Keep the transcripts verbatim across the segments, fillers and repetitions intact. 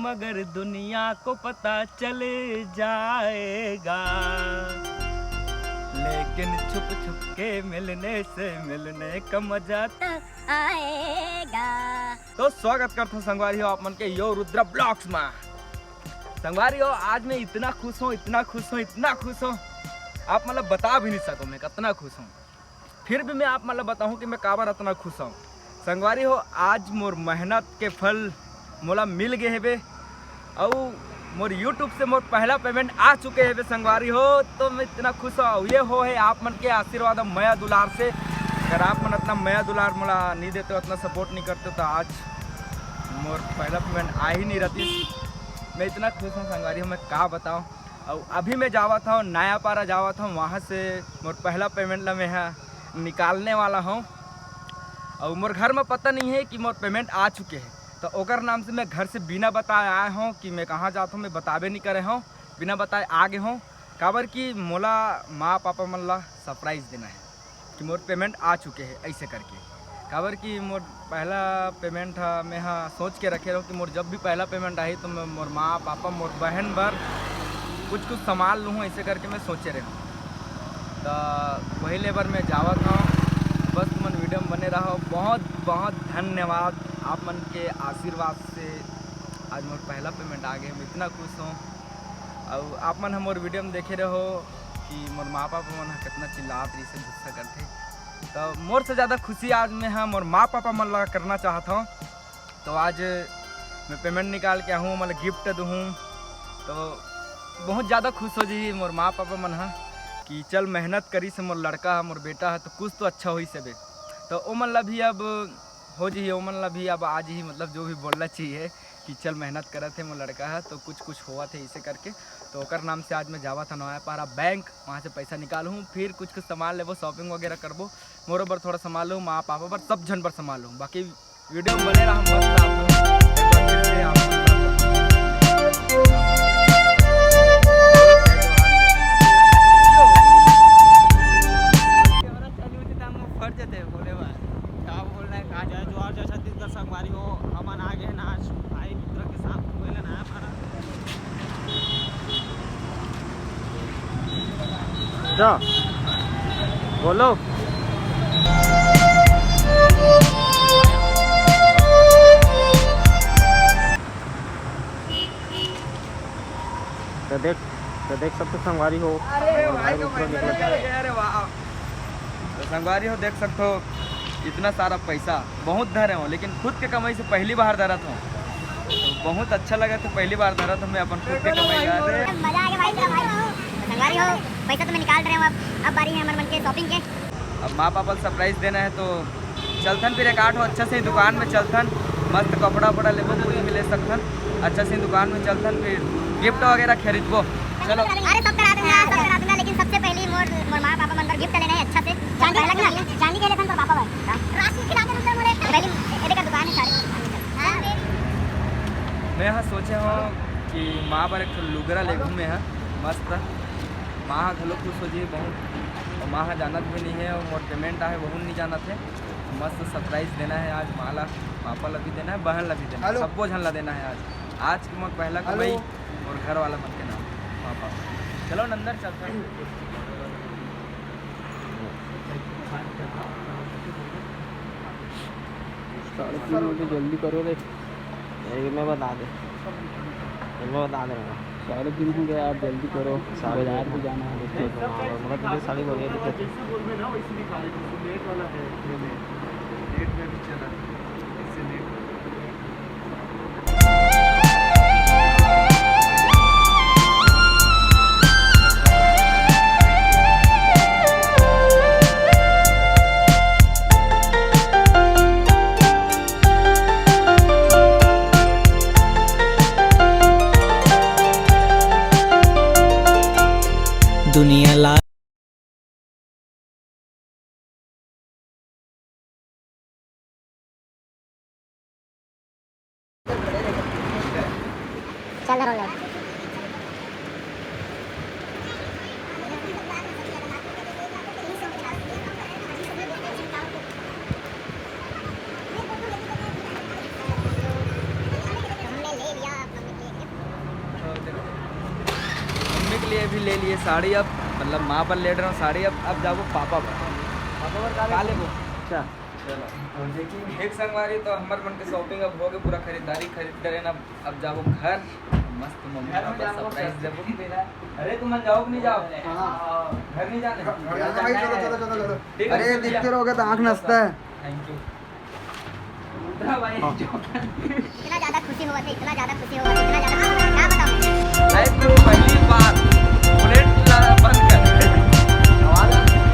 मगर दुनिया को पता चल जाएगा, लेकिन छुप छुप के मिलने से मिलने का मजा आएगा। तो स्वागत करता हूँ संगवारी हो आप मन के यो रुद्रा ब्लॉग्स में। संगवारी हो, आज मैं इतना खुश हूँ, इतना खुश हूँ, इतना खुश हूँ, आप मतलब बता भी नहीं सको मैं कितना खुश हूँ। फिर भी मैं आप मतलब बताऊँ कि मैं काबर इतना खुश हूँ। संगवारी हो, आज मोर मेहनत के फल मोला मिल गए हेबे, अउ मोर YouTube से मोर पहला पेमेंट आ चुके हेबे संगवारी हो। तो मैं इतना खुश हूँ, ये हो है आप मन के आशीर्वाद और मया दुलार से। अगर आप मन इतना मया दुलार मोला नहीं देते हो, इतना सपोर्ट नहीं करते हो, तो आज मोर पहला पेमेंट आ ही नहीं रहती। मैं इतना खुश हूँ संगवारी हो, मैं का बताऊँ। अउ अभी मैं जावत हूँ नयापारा जावत हूँ, वहाँ से मोर पहला पेमेंट ला मैं ह निकालने वाला हूँ। अउ मोर घर में पता नहीं है कि मोर पेमेंट आ चुके हैं, तो ओकर नाम से मैं घर से बिना बताए आए हूँ कि मैं कहाँ जात हूँ, मैं बताबे नहीं करे हूँ, बिना बताए आ गए हूँ। काबर कि मोला माँ पापा मन ला सरप्राइज देना है कि मोर पेमेंट आ चुके हैं, ऐसे करके। काबर कि मोर पहला पेमेंट ह, मैं ह सोच के रखे रहूँ कि मोर जब भी पहला पेमेंट आही तो मैं मोर माँ पापा मोर बहन बर कुछ कुछ सामान लूँ, ऐसे करके मैं सोचे रहूँ। तो वही ले बर मैं जावत हूँ, बस तुमन वीडियो में बने रहो। बहुत बहुत धन्यवाद आप मन के आशीर्वाद से आज मोर पहला पेमेंट आ गए, मैं इतना खुश हूँ। अउ आप मन ह मोर वीडियो में देखे रहो कि मोर माँ पापा मन ह कितना चिल्लात रहिसे, गुस्सा करथे। तो मोर से ज़्यादा खुशी आज मैं ह मोर माँ पापा मन ला करना चाहत हूँ। तो आज मैं पेमेंट निकाल के आहूँ, मतलब गिफ्ट दूहूँ, तो बहुत ज़्यादा खुश हो जी मोर माँ पापा मन ह कि चल मेहनत करिस मोर लड़का ह, मोर बेटा ह, तो कुछ तो अच्छा होइस बे। तो ओमन ला भी अब हो जही, ओमन ला भी अब आ जही, मतलब जो भी बोलना चाहिए कि चल मेहनत करत हे मोर लड़का ह, तो कुछ कुछ होवत हे इसे करके। तो ओकर नाम से आज मैं जावत हन नयापारा बैंक, वहाँ से पैसा निकालहूँ, फिर कुछ कुछ सामान लेबो, शॉपिंग वगैरह करबो। मोरो बर थोड़ा सामान लूँ, माँ पापा बर, सब झन बर सामान लूँ। बाकी वीडियो में बने रहा, मस्त आप लोग। एक बार फिर से आप लोग का कैमरा चालू होते तो हम फट जाते हैं, बोले बात। का बोलना है, का जय जोहार, जय छत्तीसगढ़ संगवारी हो। हमन आ गए हैं आज भाई मित्र के साथ घूमे ला नयापारा। जा, बोलो। तो देख, तो देख सकथो संगवारी हो, अरे भाई भाई, ऊपर निकलत हे। अरे वाह। तो संगवारी हो, देख सकथो, इतना सारा पैसा बहुत धरे हो, लेकिन खुद के कमाई से पहली बार धरत हो, तो बहुत अच्छा लगा। तो पहली बार धरत हो मैं अपन खुद के कमाई धरे। मजा आ गया भाई, तेरा भाई। तो संगवारी हो, पैसा तो मैं निकाल रहे हूँ, अब अब बारी है हमर मन के शॉपिंग के। अब माँ पापा ला सरप्राइज देना है, तो चलथन फिर एक आठ हो अच्छा से दुकान में चलथन, मस्त कपड़ा वपड़ा लेबो, कुछ भी ले सकथन, अच्छा से दुकान में चलथन, फिर गिफ्ट वगैरह खरीदबो। चलो। अरे सब करा दूंगा, सब करा दूंगा, लेकिन सबसे पहले मोर मोर माँ पापा मन बर गिफ्ट लेना है अच्छा से। चांदी पहला के ना, चांदी के लेथन तोर पापा बर। राशि खिला के रुक जा मोरे। पहले एदे का दुकान है सारे। हाँ। मैं यहाँ सोचे हूँ कि माँ बर एक ठो लुगरा लेहूँ मैं ह, मस्त। माँ ह घलो खुश हो जी बहुत, और माँ ह जानत भी नहीं है, और मोर पेमेंट आहे वहू नहीं जानत है। मस्त सरप्राइज देना है आज माँ ला, पापा ला भी देना है, बहन ला भी देना है, हेलो। सबो झन ला देना है आज। आज के मोर पहला हेलो। कमाई मोर घर वाला मन के नाम, पापा। चलो न अंदर चलते हैं। साढ़े तीन बजे जल्दी करो रे। ये मैं बता दे, ये मैं बता दे रहा हूँ। साढ़े तीन हो गया, आप जल्दी करो, साढ़े बाजार तीन भी हो। जाना है। हाँ, मतलब तुझे साढ़े बढ़िया दिखे। जैसे बोल रहे ना, वैसे निकाले, जैसे लेट वाला है, लेट में भी चला, इससे लेट। दुनिया ला चल रहा है। हमने ले लिया अपना ये साड़ी अब, मतलब, माँ बर ले रहे हो साड़ी, अब अब जाबो पापा बर। पापा बर का लेबो? अच्छा। चलो, तो देखिए, एक संगवारी, तो हमर मन के shopping अब हो गए, पूरा खरीदारी खरीद डरे ना। अब जाबो घर, मस्त मम्मी घर में पापा जाबो, surprise देबो। अरे, तुम मन जाओ कि नहीं जाओ? हाँ। घर नहीं जाने? घर जाना भाई, चलो, चलो, चलो, चलो। ठीक है, अरे, फिर देखते रहोगे तो आँख नसता है। Thank you। रुद्रा भाई, हाँ। इतना ज्यादा खुशी हुआ था, इतना ज्यादा खुशी हुआ था, इतना ज्यादा खुशी हुआ था, क्या बताऊं? Life में वो पहली बार bullet ला बंद कर,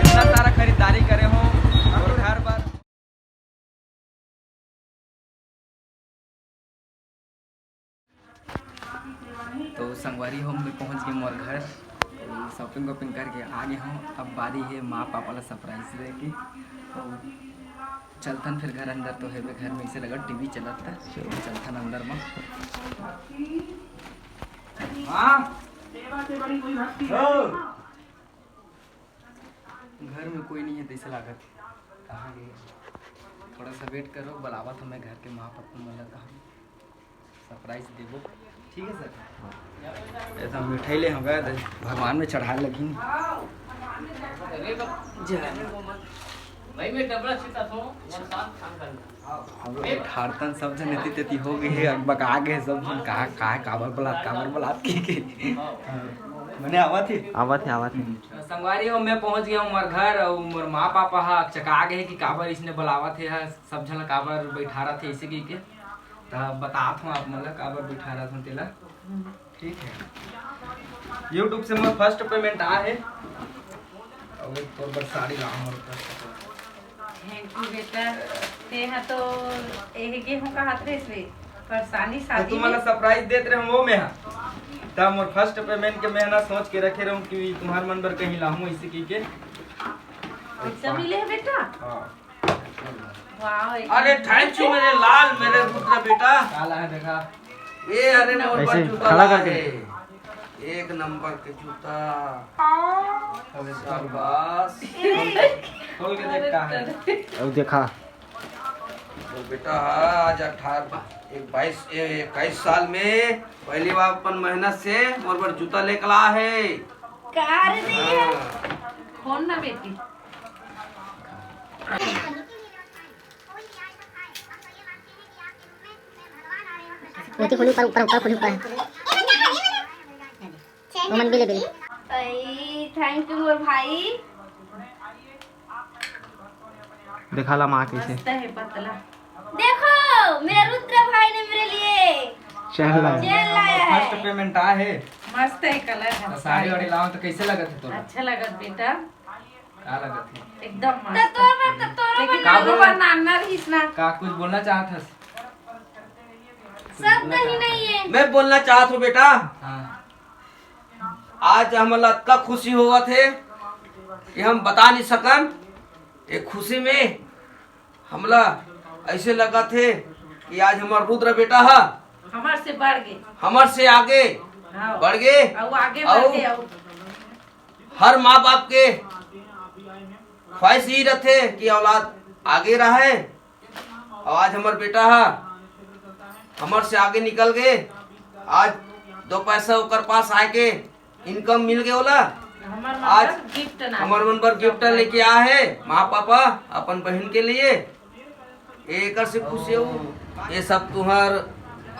इतना सारा खरीदारी करे हो और घर पर। तो संगवारी हो, मैं पहुंच गए मोर घर। तो shopping वॉपिंग करके आ गए हूँ। अब बारी है माँ पापा ला surprise दे की। तो चलथन फिर घर अंदर। तो हेबे घर में इसे लगा टीवी चलत है। चलो। चलथन अंदर में। माँ। घर में कोई नहीं है, तैसे लागत है। कहाँ गए? थोड़ा सा wait करो, बुलावत हमें घर के माँ पापा मन ला, तो हम surprise देबो। ठीक है सर। ऐसा मिठाई ले होगा तो भगवान में चढ़ाए लगी। भाई, मैं डबरा सीता था, वो शांत खान कर। अब ठाड़तन सब जन एती तेती हो गए है, अकबका गए सब जन, कहा, कहा, काबर बुलात, काबर बुलात की, की। मैंने आवा थी। आवा थे, आवा थे। संगवारी हो, मैं पहुंच गया हूँ मोर घर, और मोर माँ पापा हा चका गए कि काबर इसने बुलावा थे हा, सब जन काबर बैठा रहा थे इसे की के। तो बतात हूँ आप मन ला काबर बैठा रहा था तेला। ठीक है, YouTube से मोर first payment आ है। अब एक तोर बर साड़ी लाऊं मोर first। Thank you बेटा, ते हा तो एह गेहूं का हाथ रेस रे, परेशानी तो शादी तुम्हारा में। Surprise देत रहे हम वो में हा। तब मोर first payment के मैं ना सोच के रखे रहूं कि तुम्हार मन बर कहीं लाऊं इसी की के। पैसा मिले है बेटा? हाँ। वाह, एक अरे thank you मेरे लाल, मेरे रुद्र बेटा। काला है देखा। ये अरे मोर ऐसे पर जूता खड़ा ला करके है। एक नंबर के जूता। अबे शाबाश। खोल के देख का है। अब देखा। तो बेटा आज अठारह, एक बाईस, ए, इक्कीस साल में पहली बार अपन मेहनत से मोर बर जूता लेके ला है। कार नहीं है। हाँ। फोन ना बेटी। ओती खोली ऊपर, ऊपर, ऊपर खोली ऊपर। ओमन बिले, बिले। आई, thank you मोर भाई। देखा ला माँ कैसे। मस्त है पतला। देखो, मेरा रुद्र भाई ने मेरे लिए चेन लाया। चेन लाया है। First payment आ है। मस्त है colour है। तो साड़ी वाड़ी लाओ तो कैसे लगत है तोला? अच्छा लगत बेटा। का लगत है? एकदम मस्त। तो तोर बर, तो तोर लेकिन बर का का बोल बोल रहा है? नाना रहीस ना। का कुछ बोलना चाहत हस? सब कहीं नहीं है। मैं बोलना चाहत हूँ बेटा। हाँ। आज हमला अतका खुशी होवत हे कि हम बता नहीं सकन। ये खुशी में हमला ऐसे लगत हे कि आज हमर रुद्र बेटा हा हमर से बढ़ गे। हमर से आगे हाँ। बढ़ गे। अउ आगे अउ बढ़ गे, अउ हर माँ बाप के ख्वाहिश यही रहथे कि औलाद आगे रहे। अउ आज हमर बेटा हा हमर से आगे निकल गे। आज दो पैसा ओकर पास आए के income मिल गे ओला। हमर मन आज बर gift ना हमर मन बर gift लेके आ हे माँ पापा अपन बहिन के लिए। एकर से खुशी हो, ये सब तुहर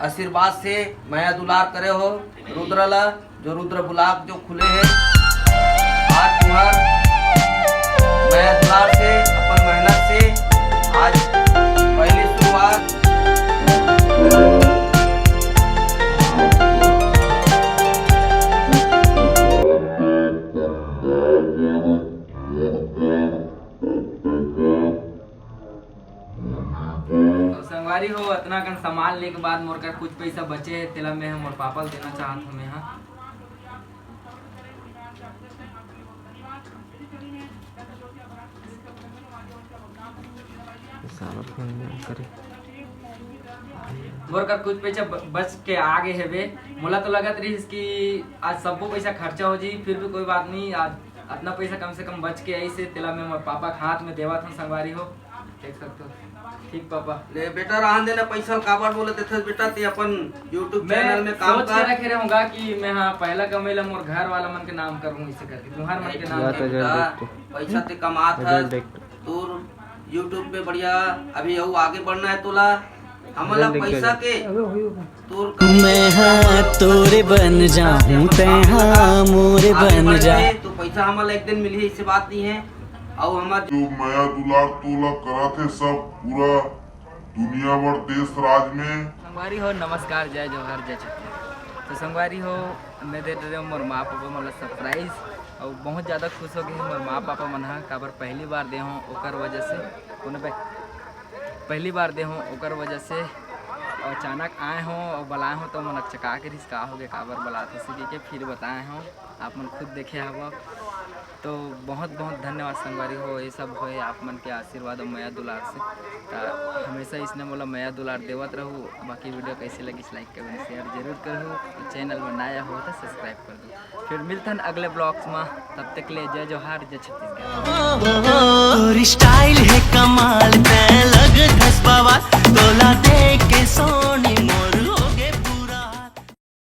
आशीर्वाद से मया दुलार करे हो रुद्र ला, जो रुद्र ब्लॉग जो खुले हे। आज तुहर मया दुलार से, अपन मेहनत से आज पहली शुरुआत। तो संगवारी हो, अतना कन सामान लेके बाद मोर कर कुछ पैसा बचे हे, तेला मैं ह मोर पापा ल देना चाहत हूँ मैं ह। सारा फोन में करे। मोर कर कुछ पैसा ब-, बच के आ गे हेबे। मोला तो लगत रहिस कि आज सब्बो पैसा खर्चा हो जी, फिर भी कोई बात नहीं, आज अतना पैसा कम से कम बच के आइस हे, तेला मैं मोर पापा के हाथ में देवत हूँ संगवारी हो। देख सकते हो। ठीक पापा। ले बेटा, रहन देना पैसा ल, काबर बोले देथस बेटा, ते अपन YouTube मैं चैनल में काम सोच के कर। रखे रहूंगा कि मैं, हाँ, पहला कमाई ला मोर घर वाला मन के नाम करूँ, इसे करके तुम्हार मन के नाम या तो करूँ। जल्द बेटा, देख तो। पैसा ते कमात जल्द हस, देख तो। तोर YouTube पे बढ़िया अभी अउ आगे बढ़ना है तोला। हमन ला जल्द देख पैसा तो। के तोर मैं हा तोरे बन जाहूं, तैं हा मोरे आगे बन बढ़ जा। रहे तो पैसा हमन ला एक दिन मिलही, ऐसी बात नहीं है। अउ हमर जो मया दुलार तोला करत हे सब पूरा दुनिया भर देश राज में। संगवारी हो, नमस्कार, जय जोहार, जय छत्तीसगढ़। तो संगवारी हो, मैं दे रहे हूँ मोर माँ पापा मन ला सरप्राइज, और बहुत ज़्यादा खुश हो गए मोर माँ पापा मन हा, काबर पहली बार दे हूँ ओकर वजह से, कोनो बे-, पहली बार दे हूँ ओकर वजह से, और अचानक आए हूँ और बुलाए हूँ तो मन अचका के रिस का हो गए, काबर बुलात हस कहिके फिर बताए हूँ, आप मन खुद देखे हव। तो बहुत बहुत धन्यवाद संगवारी हो, ये सब होए आप मन के आशीर्वाद और मया दुलार से। तो हमेशा इसने मोला मया दुलार देवत रहू। बाकी वीडियो कैसे लगिस, लाइक कमेंट शेयर जरूर करहू, और चैनल में नया हो तो सब्सक्राइब कर दो। फिर मिलथन अगले ब्लॉग्स में, तब तक ले जय जोहार, जय छत्तीसगढ़। तोर स्टाइल है कमाल,